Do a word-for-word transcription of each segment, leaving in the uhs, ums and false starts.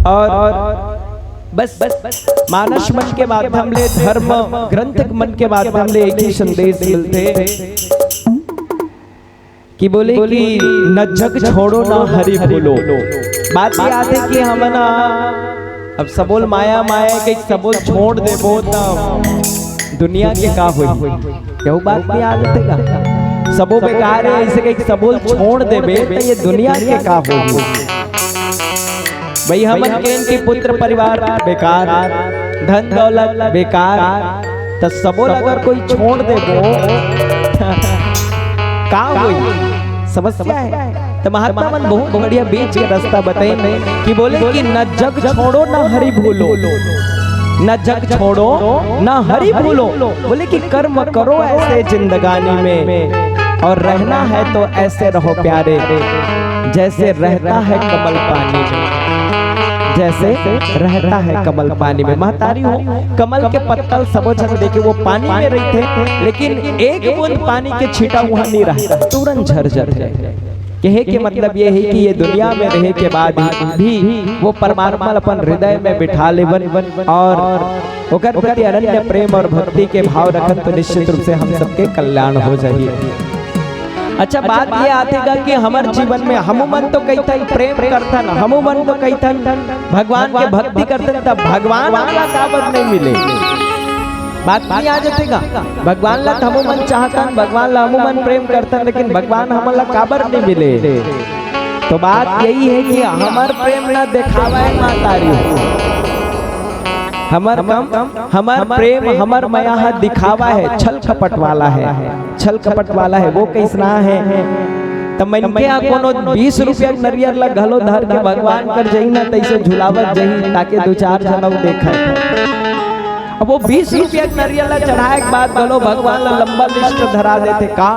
और बस, बस मानस मन के माध्यम ले, धर्म ग्रंथ मन के माध्यम ले एक ही संदेश मिलथे कि बोले कि "न जग छोड़ो, न हरि भूलो।" बात ये आथे कि हमन अब सबोल माया माया के सबोल छोड़ देबो त दुनिया के का होही? यहू बात नहीं आ जाते का? सबो बेकार है, ऐसे कहीं सबोल छोड़ देबे त ये दुनिया के का होही? भाई, हमन केन के पुत्र परिवार बेकार, धन दौलत बेकार, त सबो ला अगर कोई छोड़ देबो, का होई? समस्या है। त महात्मा मन बहुत बढ़िया बीच के रास्ता बताइन कि बोले कि "न जग छोड़ो, न हरि भूलो, न जग छोड़ो, न हरि भूलो।" बोले कि "कर्म करो ऐसे जिंदगानी में, और रहना है तो ऐसे रहो प्यारे, जैसे रहता है कमल पानी में, जैसे रहता है कमल पानी में।" महतारी हो, कमल के पत्तल सबो झन देखे, वो पानी में रहिथे, लेकिन एक बूंद पानी के छींटा वहां नहीं रहे, तुरंत झर जाथे। कहे के मतलब ये है कि ये दुनिया में रहे के बाद भी वो परमात्मा ला अपन हृदय में बिठा लेवन और ओकर प्रति अनन्य प्रेम और भक्ति के भाव रखन, तो निश्चित रूप से हम सबके कल्याण हो जाही। अच्छा, बात ये आथे गा कि हमर जीवन में हमू मन तो कहिथन प्रेम करथन, हमू मन तो कहिथन भगवान के भक्ति करथन, तब भगवान हमला काबर नहीं मिले? बात नहीं आ जाथे गा? भगवान ला तो हमू मन चाहथन, भगवान ला हमू मन प्रेम करथन, लेकिन भगवान हमन ला काबर नहीं मिले? तो बात यही है कि हमर प्रेम ना दिखावा है महतारी हो। हमर कम, हमर प्रेम, हमर मया ह दिखावा है, छल कपट वाला है, छल कपट वाला है। वो कैसना है? त मनखे ह कोनो बीस रुपया के नरियर ला घलो धर के भगवान कर जही ना, तैसे झुलावत जही, ताकि दू चार जन अउ देखय। अब वो बीस रुपया के नरियर ला चढ़ाए के बाद घलो भगवान ला लंबा लिस्ट धरा देथे का,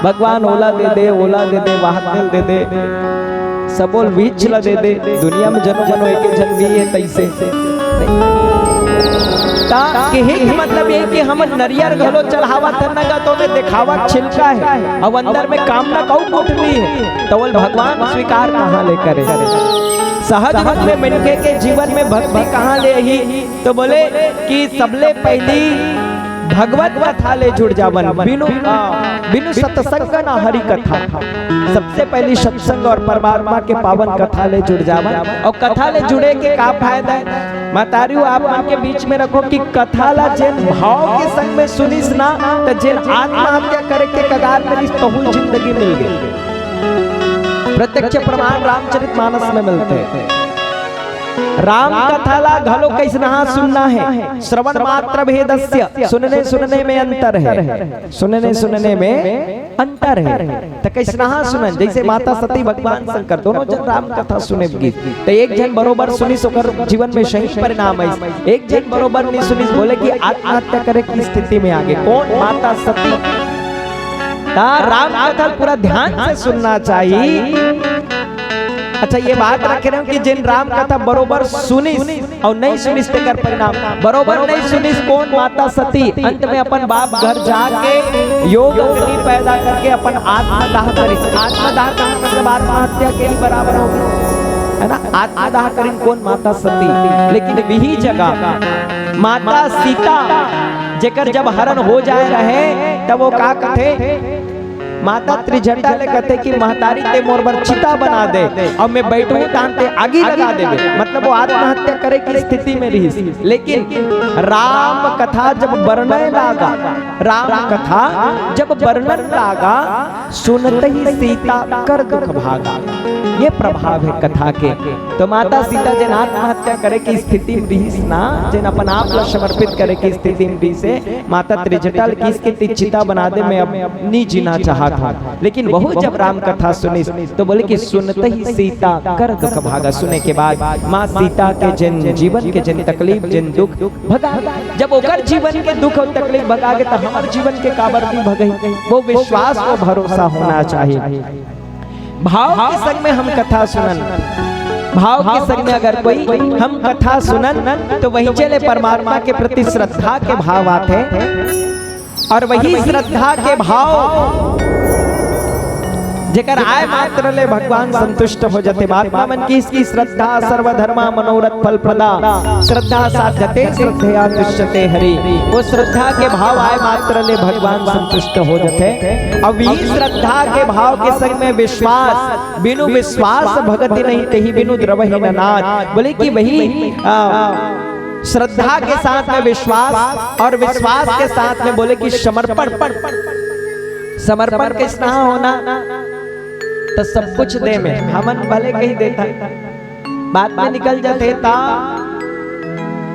"भगवान ओला दे दे, ओला दे दे, वहां दे दे।" सबो ल बीच ल दे दे। दुनिया में जनो मनो एके झन भी है तैसे। ता कहे के मतलब ये कि हम नरियर घलो चढ़ावा थन न गा, तो में दिखावा छिलका है, अब अंदर में कामना कऊ कोठली है, तो बोल भगवान स्वीकार कहाँ ले करे? सहज रूप में मनखे के जीवन में भक्ति कहाँ ले ही? तो बोले कि सबले पहली भगवत कथा ले जुड़ जावन, बिनु, आ, बिनु सत्संग ना हरि कथा। सबसे पहली सत्संग और परमात्मा के पावन कथा ले जुड़ जावन। और कथा ले जुड़े के का फायदा है? महतारियों, आप मन के बीच में रखो कि कथा ला जेन भाव के संग में सुनिस ना, त जेन आत्महत्या करे के कगार में रिहिस, तहू जिंदगी मिल गई। प्रत्यक्ष प्रमाण रामचरित मानस में मिलथे। राम कथा ला घलो कैसनहा सुनना है, श्रवण मात्र भेदस्य, सुनने सुनने में अंतर है, सुनने सुनने में अंतर है। त कैसनहा सुनन, जैसे माता सती भगवान शंकर दोनों जन राम कथा सुने गिस, त एक झन बरोबर सुनिस ओकर जीवन में सही परिणाम आइस, एक झन बरोबर नहीं सुनिस, बोले कि आत्महत्या करे की स्थिति में आ गे। कौन? माता सती। ता राम कथा पूरा ध्यान से सुनना चाहिए। अच्छा, ये बात रखे रहे हो कि जेन राम कथा बरोबर सुनिस और नहीं सुनिस, तेकर परिणाम बरोबर नहीं सुनिस। कौन? माता सती। अंत में अपन बाप घर जाके योग अग्नि पैदा करके अपन आत्मदाह करिस। आत्मदाह का मतलब आत्महत्या के ही बराबर होगा, है ना? आत्मदाह करिन कौन? माता सती। लेकिन वही जगह माता सीता, जेकर जब हरण हो जाए रहे, तब वो का कथे? माता त्रिजटा ले कथे कि "महतारी, ते मोर बर चिता बना दे, अब मैं बैठूं तान ते आगी लगा देबे।" मतलब वो आत्महत्या करे की स्थिति में रहिस। लेकिन राम कथा जब बरने लागा, राम कथा जब बरने लागा, सुनत ही सीता कर दुख भागा। ये प्रभाव है कथा के। तो माता सीता जेन आत्महत्या करे की स्थिति में रहिस ना, जेन अपन आप ला समर्पित करे की स्थिति में रहिस हे, माता त्रिजटा ल किहिस कि "ते चिता बना दे, मैं अब नी जीना चाहत हूँ।" लेकिन वहू जब राम कथा सुनिस तो बोले कि "सुनत ही सीता कर दुख भागा।" सुने के बाद माँ सीता के जेन जीवन के जेन तकलीफ, जेन दुख भगा, जब ओकर जीवन के दुख और तकलीफ भगा गे, तो हमर जीवन के काबर नी भगही? वो विश्वास, वो भरोसा होना चाहिए। भाव के संग में हम कथा सुनन, भाव के संग में अगर कोई हम कथा सुनन, तो वही चले परमात्मा के प्रति श्रद्धा के भाव आथे। और वही श्रद्धा के भाव जेकर आय मात्र ले भगवान संतुष्ट हो जथे। महात्मा मन किहिस कि श्रद्धा सर्वधर्म मनोरथ फल प्रदा, श्रद्धा साध्यते श्रद्धया तुष्यते हरि। वो श्रद्धा के भाव आय मात्र ले भगवान संतुष्ट हो जथे। अब यही श्रद्धा के भाव के संग में विश्वास, बिनु विश्वास भगति नहीं, तेहि बिनु द्रवहि न नाथ। बोले कि वही, आ, श्रद्धा के साथ में विश्वास और विश्वास के साथ में बोले कि समर्पण। समर्पण किसना होना? तो सब कुछ दे में, हमन भले कही देता, बाद में निकल जाते ता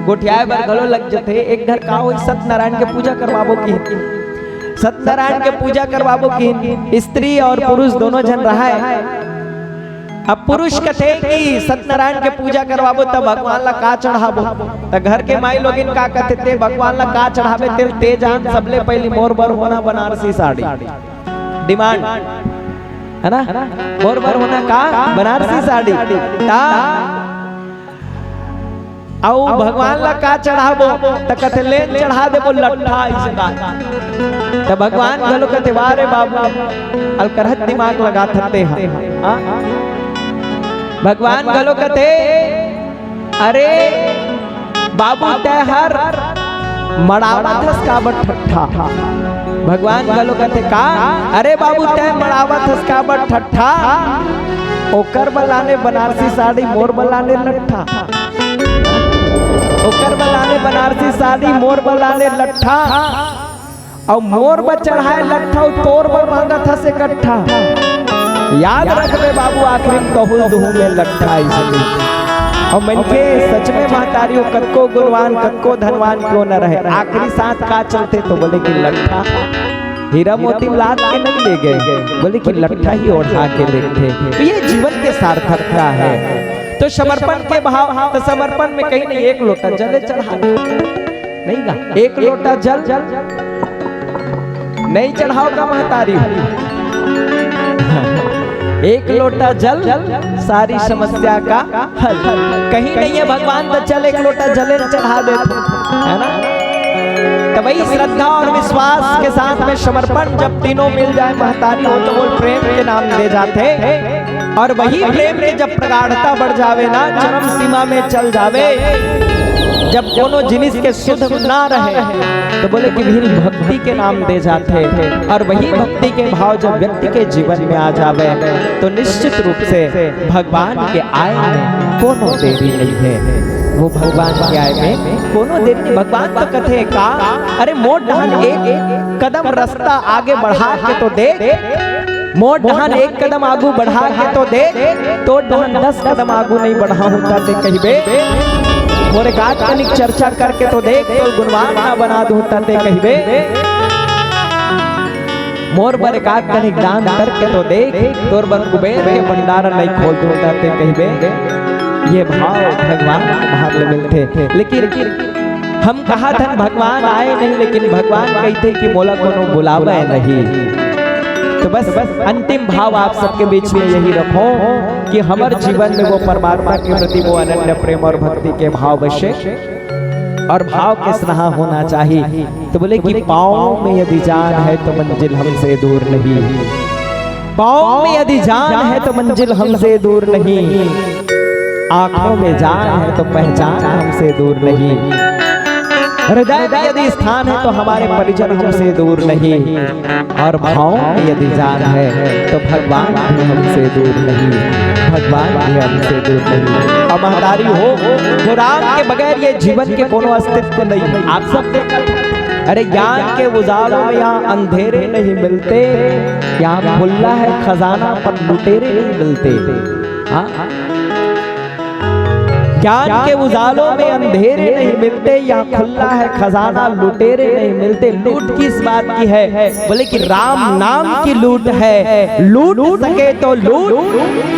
गोठियाए बर घलो लग जाते। एक घर का होई, सत्यनारायण के पूजा करवाबो की, सत्यनारायण के पूजा करवाबो की, स्त्री और पुरुष दोनों झन रहाय। अब पुरुष कथे कि सत्यनारायण के पूजा करवाबो, तब भगवान ला का चढ़ाबो? त घर के माई लोगिन का कथे, ते भगवान ला का चढ़ाबे, तेल ते जान, सबले पहली मोर बर होना बनारसी साड़ी। डिमांड है ना, मोर बर होना का बनारसी साड़ी। ता अउ भगवान ला का चढ़ाबो? त कथे, "लेन चढ़ा देबो लट्ठा," अइसे का। त भगवान घलो कथे, "वाह रे बाबू, अलकरहत दिमाग लगाथस ते हा।" हाँ? भगवान घलो कथे, "अरे बाबू, तैं हर मड़ावत हस काबर ठट्ठा?" भगवान घलो कथे, "का? अरे बाबू, तैं मड़ावत हस काबर ठट्ठा? ओकर बर लाने बनारसी साड़ी, मोर बर लाने लट्ठा।" ओकर बर लाने बनारसी साड़ी, मोर बर लाने लट्ठा, अउ मोर बर चढ़ाए लट्ठा, अउ तोर बर मांगत हस एकट्ठा। याद रखबे बाबू, आखिरी में तहूं ल दुहूं में लट्ठा अइसे। अउ मनखे सच में महतारी हो, कतको गुणवान, कतको धनवान क्यों न रहे, आखिरी सांस का चलथे तो बोले कि लट्ठा। हीरा मोती लाद के नहीं ले गए, बोले कि लट्ठा ही ओढ़ा के लेथे। तो ये जीवन के सार्थकता है। तो समर्पण के भाव, तो समर्पण में कहीं नहीं, एक लोटा जल चढ़ा, नहीं गा, एक लोटा जल नहीं चढ़ाव का महतारी, एक लोटा जल, सारी समस्या का हल। कहीं नहीं है भगवान, तो चल एक लोटा जले चढ़ा दे, है ना? तो वही श्रद्धा और विश्वास के साथ में समर्पण जब तीनों मिल जाए महतारी हो, तो वो प्रेम के नाम दे जाते। और वही प्रेम के जब प्रगाढ़ता बढ़ जावे ना, चरम सीमा में चल जावे, जब कोनो जिनिस के शुद्ध ना रहे, तो बोले कि फिर भक्ति के नाम दे जाते। और वही भक्ति के भाव जब व्यक्ति के जीवन में आ जावे, तो निश्चित रूप से भगवान के आय में कोनो देरी नहीं है। वो भगवान के आय में कोनो देरी नहीं। भगवान तो कथे का, "अरे मोर डहन एक कदम रास्ता आगे बढ़ा के तो देख, मोर डहन एक कदम आगू बढ़ा के तो देख, तोर डहन दस कदम आगू नहीं बढ़ाहूं त ते कहिबे, मोर एकाध कनिक चर्चा करके तो देख, तोर गुणवान ना बना दूं त ते कहिबे।" मोर बर एकाध कनिक दान करके तो देख, तोर बर कुबेर के भंडारा नहीं खोल दूं त ते कहिबे। ये भाव भगवान के भाव ले मिलथे। लेकिन हम कहा थन भगवान आए नहीं, लेकिन भगवान कहते कि मोला कोनो बुलावे नहीं। तो बस, बस अंतिम भाव आप सबके बीच में यही रखो कि हमारे जीवन में वो परमात्मा के प्रति वो अनन्य प्रेम और भक्ति के भाव बसे। और भाव किस तरह होना चाहिए? तो बोले कि पाँव में यदि जान है तो मंजिल हमसे दूर नहीं, पाँव में यदि जान है तो मंजिल हमसे दूर नहीं, आंखों में जान है तो पहचान हमसे दूर नहीं, हृदय में यदि स्थान है तो हमारे परिजन हमसे दूर नहीं, और भाव में यदि जान है तो भगवान भी हमसे दूर नहीं, भगवान भी हमसे दूर नहीं। अब महतारी हो, वो राम के बगैर ये जीवन के कोनो अस्तित्व नहीं है। आप सब देखा, अरे ज्ञान के उजालों में यहाँ अंधेरे नहीं मिलते, यहाँ खुला है खजाना पर लुटेरे नहीं मिलते। हाँ, ज्ञान के उजालों में अंधेरे नहीं मिलते, यहाँ खुला है खजाना, लुटेरे नहीं मिलते। लूट किस बात की है? बोले कि राम नाम की लूट है, लूट सके तो लूट,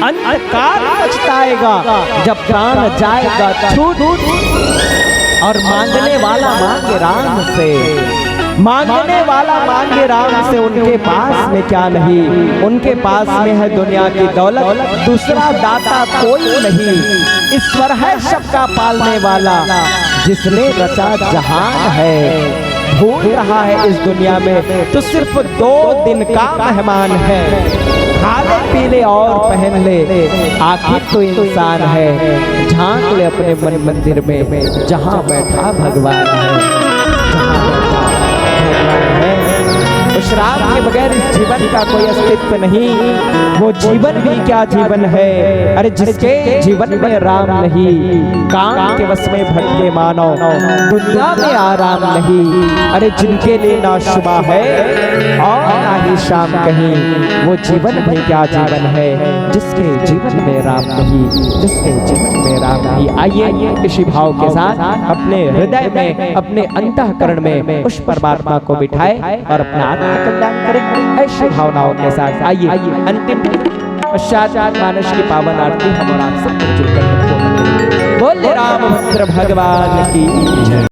अंत काल पछताएगा जब प्राण जाएगा छूट। और मांगने वाला मांगे राम से, मांगने वाला मांगे राम से, उनके पास में क्या नहीं, उनके पास में है दुनिया की दौलत, दूसरा दाता कोई नहीं। ईश्वर है सबका पालने वाला, जिसने रचा जहान है। भूल रहा है इस दुनिया में, तो सिर्फ दो दिन का मेहमान है। खा ले, पी ले और पहन ले, आखिर तो इंसान है। झांक ले अपने मन मंदिर में, जहां बैठा भगवान है, जहां बैठा भगवान है। उस राम के बगैर इस जीवन का कोई अस्तित्व नहीं। वो जीवन भी क्या जीवन है, अरे, जिसके जीवन में राम नहीं। काम के वश में भटके मानव, दुनिया में आराम नहीं। अरे, जिनके लिए ना सुबह है और ना ही शाम कहीं, वो जीवन भी क्या जीवन है, जिसके जीवन में राम नहीं, जिसके जीवन में राम नहीं। आइए, इसी भाव के साथ अपने हृदय में, अपने अंतःकरण में उस परमात्मा को बिठाए और अपना आत्म कल्याण करें। ऐसी भावनाओं के साथ आइए, अंतिम पश्चात मानस की पावन आरती हम और आप सब मिलजुल कर करते हैं। बोले रामभद्र भगवान की जय।